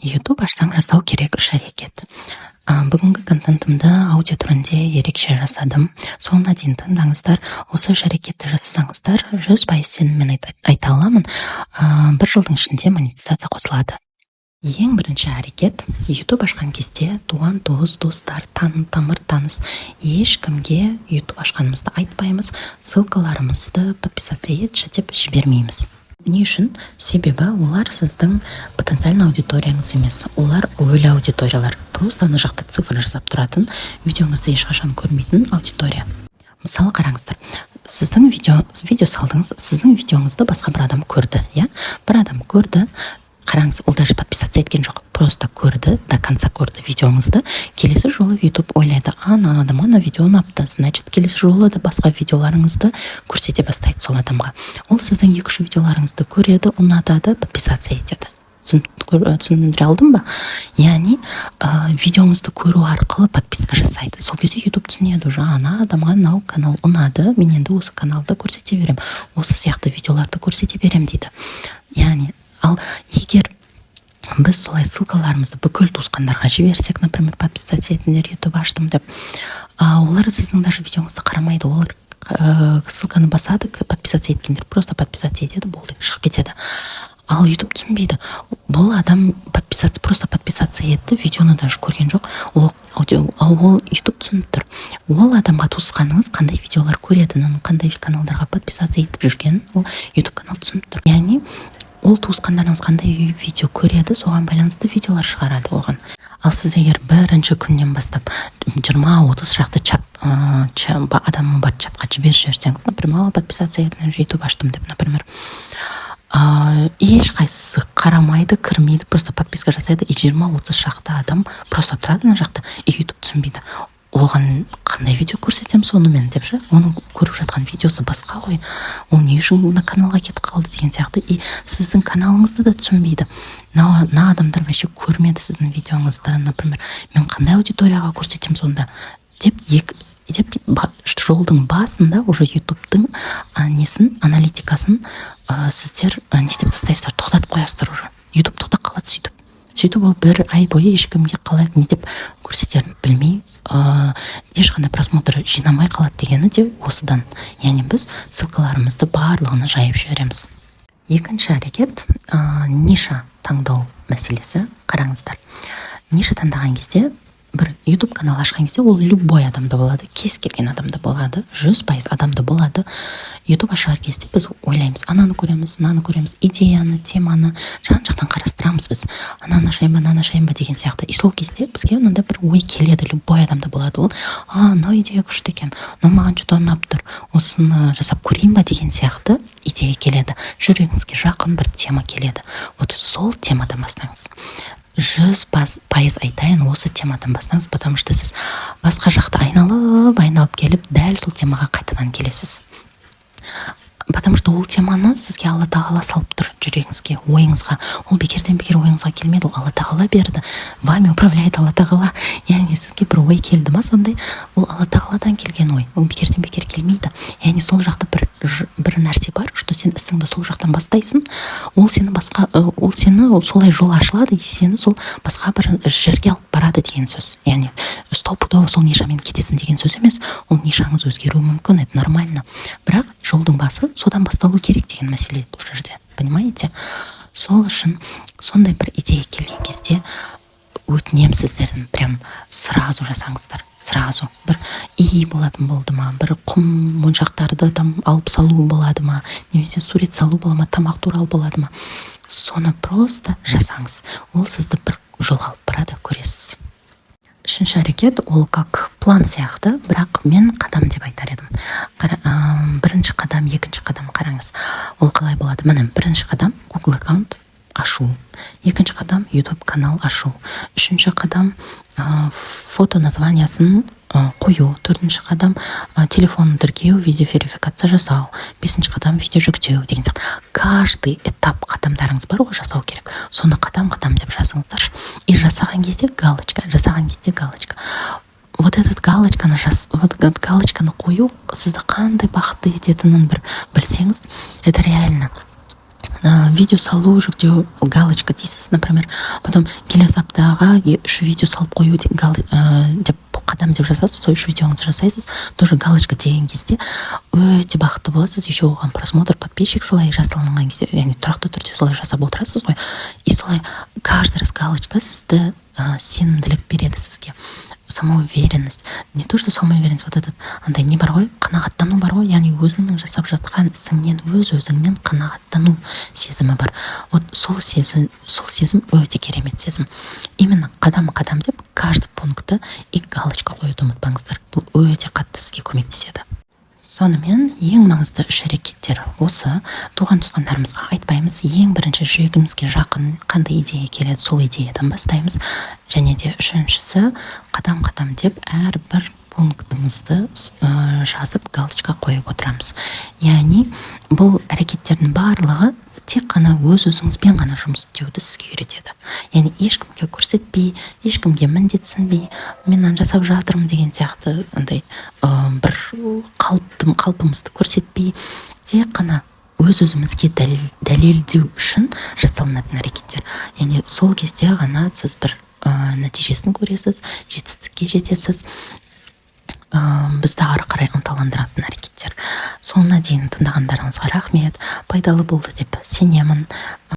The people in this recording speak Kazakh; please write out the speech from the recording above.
YouTube ашсаң, жасау керек үш әрекет. Бүгінгі контентімді аудио түрінде ерекше жасадым, соңына дейін тыңдаңыздар. Осы үш әрекетті жасасаңыздар, 100% сеніммен айта аламын, бір жылдың ішінде монетизация қосылады. Ең бірінші әрекет: YouTube ашқан кезде туған туыс, достар, тамыр таныс, ешкімге YouTube ашқанымызды айтпаймыз, ссылкаларымызды «подписаться етші» деп жібермейміз. Не үшін? Себебі олар сіздің потенциальный аудиторияңыз емес, олар өлі аудиториялар, просто ана жақта цифр жасап тұратын, видеоңызды ешқашан көрмейтін аудитория. Мысалы, қараңыздар, сіздің видео салдыңыз, сіздің видеоңызды басқа бір адам көрді, иә, бір адам көрді. Қараңыз, ол даже подписаться еткен жоқ, просто көрді, до конца көрді видеоңызды. Келесі жолы YouTube ойлайды: «Ана адамға ана видео ұнапты», значит, келесі жолы да басқа видеоларыңызды көрсете бастайды сол адамға. Ол сіздің екі үш видеоларыңызды көреді, ұнатады, подписаться етеді. Түсіндіре алдым ба? Яғни видеоңызды көру арқылы подписка жасайды. Сол кезде YouTube түсінеді уже: «Ана адамға мынау канал ұнады, мен енді осы каналды көрсете беремін, осы сияқты видеоларды көрсете беремін», — дейді. Яғни, ал егер біз солай ссылкаларымызды бүкіл туысқандарға жіберсек, например, «подписаться етіңдер, YouTube аштым» деп, олар сіздің даже видеоңызды қарамайды. Олар ссылканы басады, подписаться еткендер просто подписаться етеді, болды, шығып кетеді. Ал YouTube түсінбейді: бұл адам подписаться, просто подписаться етті, видеоны даже көрген жоқ. Ол ал ол YouTube түсініп тұр ол адамға туысқаныңыз қандай видеолар көретінін, қандай каналдарға подписаться етіп жүргенін. Ол YouTube канал түсініп тұр. Яғни ол туысқандарыңыз қандай видео көреді, соған байланысты видеолар шығарады оған. Ал сіз егер бірінші күннен бастап 20-30 шақты чат, адамы бар чатқа жіберіп жіберсеңіз, например, «подписаться етіңдер, YouTube аштым» деп, например, ешқайсысы қарамайды, кірмейді, просто подписка жасайды. И 20-30 шақты адам просто тұрады ана жақта. И YouTube түсінбейді: оған қандай видео көрсетемін сонымен деп ше, оның көріп жатқан видеосы басқа ғой, ол не үшін мына каналға кетіп қалды деген сияқты. И сіздің каналыңызды да түсінбейді: мына адамдар вообще көрмеді сіздің видеоңызды, например, мен қандай аудиторияға көрсетемін сонда деп. Екі деп жолдың басында уже Ютубтың несін, аналитикасын сіздер не істеп тастайсыздар? Тоқтатып қоясыздар. Уже Ютуб тоқтап қалады. Сөйтіп ол бір ай бойы ешкімге қалай, не деп көрсетерін білмей, ешқандай просмотр жинамай қалады дегені де осыдан. Яғни біз ссылкаларымызды барлығына жайып жібереміз. Екінші әрекет, ниша таңдау мәселесі. Қараңыздар, ниша таңдаған кезде, бір YouTube канал ашқан кезде, ол любой адамда болады, кез келген адамда болады, 100% адамда болады. YouTube ашар кезде біз ойлаймыз: ананы көреміз, мынаны көреміз, идеяны, теманы жан жақтан қарастырамыз біз, ананы ашайын ба, мынаны ашайын ба деген сияқты. И сол кезде бізге мынандай бір ой келеді, любой адамда болады ол: «А, мынау идея күшті екен, мынау маған что то ұнап тұр, осыны жасап көрейін ба» деген сияқты идея келеді, жүрегіңізге жақын бір тема келеді. Вот сол темадан бастаңыз, 100% айтайын, осы темадан бастаңыз, потому что сіз басқа жақты айналып айналып келіп, дәл сол темаға қайтадан келесіз, потому что ол теманы сізге Алла Тағала салып тұр жүрегіңізге, ойыңызға. Ол бекерден бекер ойыңызға келмеді, ол Алла Тағала берді. Вами управляет Алла Тағала. Яғни сізге бір ой келді ма сондай, ол Алла Тағаладан келген ой, ол бекерден бекер келмейді. Яғни сол жақта бір нәрсе бар, что сен ісіңді сол жақтан бастайсың, ол сені басқа ол сені, ол солай жол ашылады и сені сол басқа бір жерге алып барады деген сөз. Яғни стопудово сол нишамен кетесің деген сөз емес, ол нишаңыз өзгеруі мүмкін, это нормально, бірақ жолдың басы содан басталу керек деген мәселе бұл жерде, понимаете? Сол үшін сондай бір идея келген кезде, өтінемін сіздерден, прям сразу жасаңыздар. Сразу бір и болатын болды ма, бір құм моншақтарды там алып салу болады ма, немесе сурет салу бола ма, тамақ туралы болады ма, соны просто жасаңыз. Ол сізді бір жолға алып барады, көресіз. Үшінші әрекет, ол как план сияқты, бірақ мен қадам деп айтар едім. Бірінші қадам, екінші қадам. Қараңыз, ол қалай болады? Міне, бірінші қадам — Google аккаунт ашу, екінші қадам — YouTube канал ашу, үшінші қадам, фото названиясын қою, төртінші қадам, телефон тіркеу, видео верификация жасау, бесінші қадам — видео жүктеу деген сияқты. Каждый этап қадамдарыңыз бар ғой, жасау керек, соны қадам қадам деп жазыңыздаршы. И жасаған кезде галочка, жасаған кезде галочка, вот этот галочканы жас, вот этот галочканы қою сізді қандай бақытты ететінін бір білсеңіз. Это реально. Видео салу, жүктеу, галочка дейсіз, например. Потом келесі аптаға үш видео салып қою деп, қадам деп жазасыз. Сол үш видеоңызды жасайсыз, тоже галочка деген кезде өте бақытты боласыз. Еще оған просмотр, подписчик солай жасалынған кезде, яғни тұрақты түрде солай жасап отырасыз ғой. И солай каждый раз галочка сізді сенімділік береді, сізге самоуверенность, не то что самоуверенность, вот этот андай не бар ғой, қанағаттану бар ғой, яғни өзіңнің жасап жатқан ісіңнен, өз өзіңнен қанағаттану сезімі бар. Вот сол сезім, сол сезім өте керемет сезім. Именно қадам қадам деп каждый пунктті и галочка қоюды ұмытпаңыздар, бұл өте қатты сізге көмектеседі. Сонымен, ең маңызды үш әрекеттер осы. Туған туысқандарымызға айтпаймыз, ең бірінші жүрегімізге жақын қандай идея келеді, сол идеядан бастаймыз. Және де үшіншісі, қадам қадам деп әрбір пунктімізді жазып, галочка қойып отырамыз. Яғни бұл әрекеттердің барлығы тек қана өз өзіңізбен ғана жұмыс істеуді сізге үйретеді. Яғни ешкімге көрсетпей, ешкімге міндетсінбей, мен мынаны жасап жатырмын деген сияқты андай бір қалпымызды көрсетпей, тек қана өз өзімізге дәлелдеу үшін жасалынатын әрекеттер. Яғни сол кезде ғана сіз бір нәтижесін көресіз, жетістікке жетесіз. Бізді ары қарай ынталандыратын әрекеттер. Соңына дейін тыңдағандарыңызға рахмет, пайдалы болды деп сенемін.